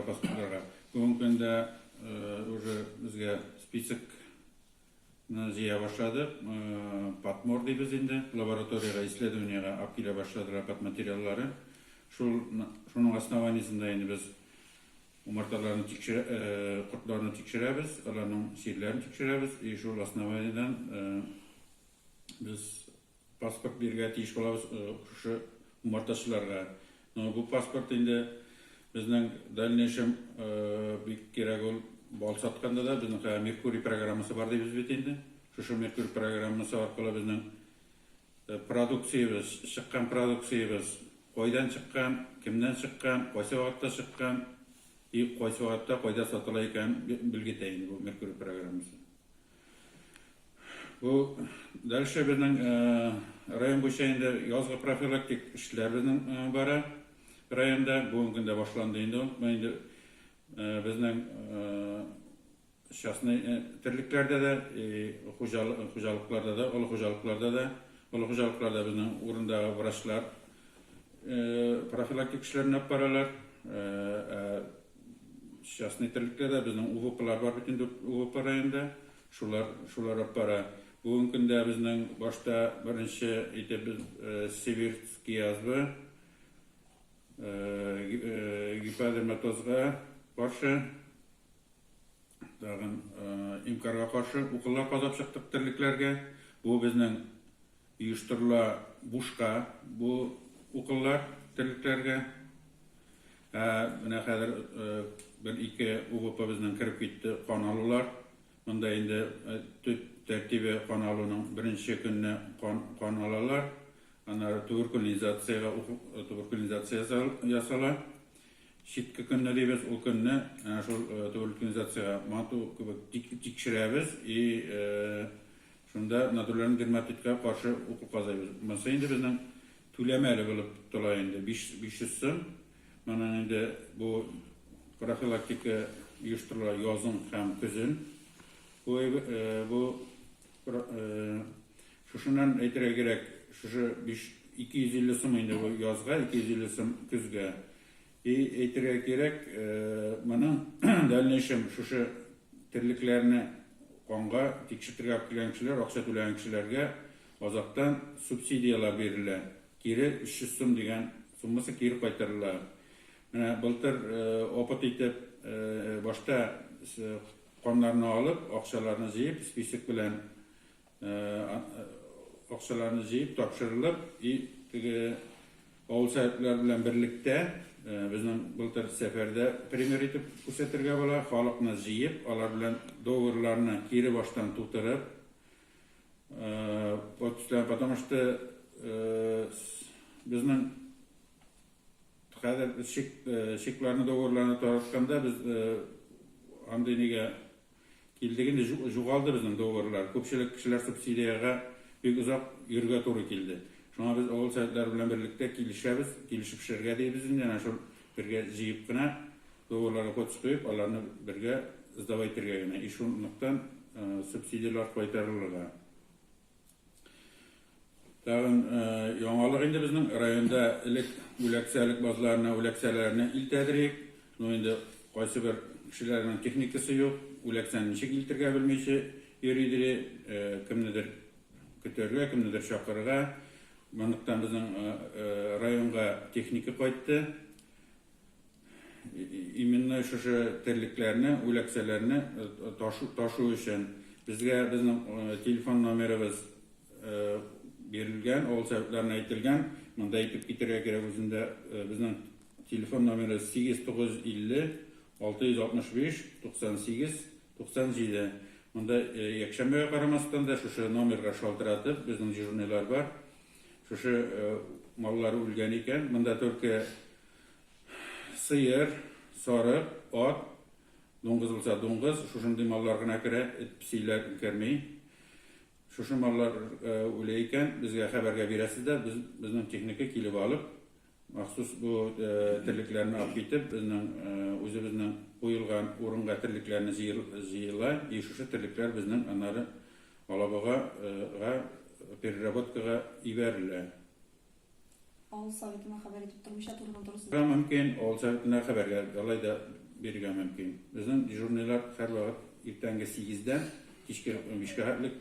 чекларга, паспортларга. Бүгенге көндә уже безгә список җыя башладык. Подмор дибез инде. Лабораториягә исследованиегә алып килә башладылар под материаллары. Шул шуның основаниесендә инде без умарталарны тикшерә, кортларны тикшерәбез, аларның чирләрен тикшерәбез и шул основаниедән без паспорт бирергә тиеш булабыз шушы умартачыларга. Но бу паспорт инде безнең дальнейшем бик кирәк ул бал сатканда да безнең хәзер Меркурий программасы бар дибез бит инде. Шушы Меркурий программасы аркылы безнең продукциябез, чыккан продукциябез кайдан чыккан, кемнән чыккан, кайсы вакытта чыккан и кайсы вакытта кайда сатыла икәнен белгетә инде бу Меркурий программасы. Бу дальше безнең район буенча инде язгы профилактик эшләр безнең бара районда. Бүгенге көндә башланды инде ул. Менә инде безнең частный терлекләрдә дә, хуҗалыкларда да, олы хуҗалыкларда да, олы хуҗалыкларда безнең урындагы врачлар профилактик эшләрне алып баралар. Частный терлекләрдә безнең УВПлар бар бит инде УВП районда. Шулар, шулар алып бара. Бүгенге көндә безнең башта беренче итеп без сибирский язва, гиподерматозга каршы, тагын имкарга каршы уколлар казап чыктык терлекләргә. Бу безнең оештырыла бушка бу уколлар терлекләргә. Ә менә хәзер бер-ике УВП безнең кереп китте кан алулар. Монда инде төп тәртибе кан алуның беренче көнне кан, кан алалар. Аннары туберкулинизациягә туберкулинизация ясала. Читке көнне дибез, ул көнне әнә шул туберкулинизациягә манту кебек тикшерәбез и шунда нодулярный дерматитка каршы укол казыйбыз. Монысы инде безнең түләмәле булып тора инде 500 сум. Моның инде бу профилактика оештырыла язын һәм көзен. Бу бу шушыннан әйтергә кирәк, шушы 5 250 сум инде бу язга, 250 сум көзгә. И әйтергә кирәк, моның дальнейшем шушы терлекләрне канга тикшертергә алып килгән кешеләр, акча түләгән кешеләргә азактан субсидияләр бирелә. Кире 300 сум дигән суммасы кире кайтарыла. Менә былтыр опыт итеп, башта каннарны алып, акчаларны җыеп, список белән акчаларны җыеп, тапшырылып, и теге авыл советлары белән берлектә безнең былтыр сәфәрдә пример итеп күрсәтергә була, халыкны җыеп, алар белән договорларны кире баштан тутырып, подписьләр, потому что безнең хәзер чек, чекларны, договорларны таратканда без андый нигә килдек инде, югалды безнең договорлар. Күпчелек кешеләр субсидиягә бик озак йөрергә туры килде. Шуңа без авыл советлары белән берлектә килешәбез, килешеп эшләргә дибез инде, әнә шул бергә җыеп кына договорларга подпись куеп, аларны бергә сдавать итәргә генә. И шунлыктан субсидияләр кайтарылырга. Тагын яңалык инде безнең районда элек үләксәлек базларына үләксәләрне илтәдерик. Ну инде кайсы бер кешеләрнең техникасы юк, үләксәне ничек илтергә белмичә йөридер, кемнедер көтәргә, кемнедер чакырырга. Монлыктан безнең районга техника кайтты. Именно шушы терлекләрне, үләксәләрне ташу, ташу өчен безгә безнең телефон номерыбыз бирелгән, авыл советларына әйтелгән. Монда әйтеп китәргә кирәк үзендә безнең телефон номеры 8950 665 98 97. Монда якшәмбегә карамастан да шушы номерга шалтыратып, безнең дежурныйлар бар. Шушы маллары үлгән икән, монда только Сыер, сарык, ат, дуңгыз булса дуңгыз, шушындый маллар гына керә, эт, песиләр керми. Шушы маллар үлә икән, безгә хәбәргә бирәсез дә, без безнең техника килеп алып, махсус бу терлекләрне алып китеп, безнең үзебезнең куелган урынга терлекләрне җыела, и шушы терлекләр безнең аннары Алабуга га переработкага ибәрелә. Авыл советына хәбәр итеп тормыйча, турыдан-туры сезгә. Мөмкин, авыл советына хәбәргә алай да бирергә мөмкин. Безнең дежурныйлар һәрвакыт иртәнге сигездән кичке бишкә хәтлек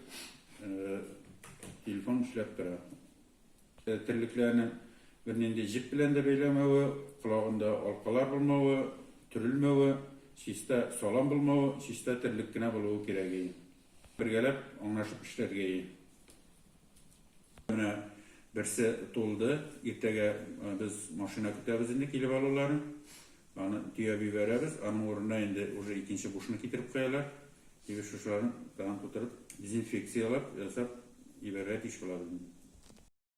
телефон эшләп тора. Терлекләрнең бернинди җеп белән дә бәйләмәве, колагында алкалар булмавы, төрелмәве, чиста салам булмавы, чиста терлек кенә булуы кирәк и. Бергәләп аңлашып эшләргә и. Менә берсе тулды, иртәгә без машина көтәбез инде килеп алуларын. Аны төяп җибәрәбез, аның урынына инде уже икенче бушны китереп куялар. Тиге шушыларын тагын тутырып, дезинфекцияләп, ясап җибәрергә тиеш булабыз инде.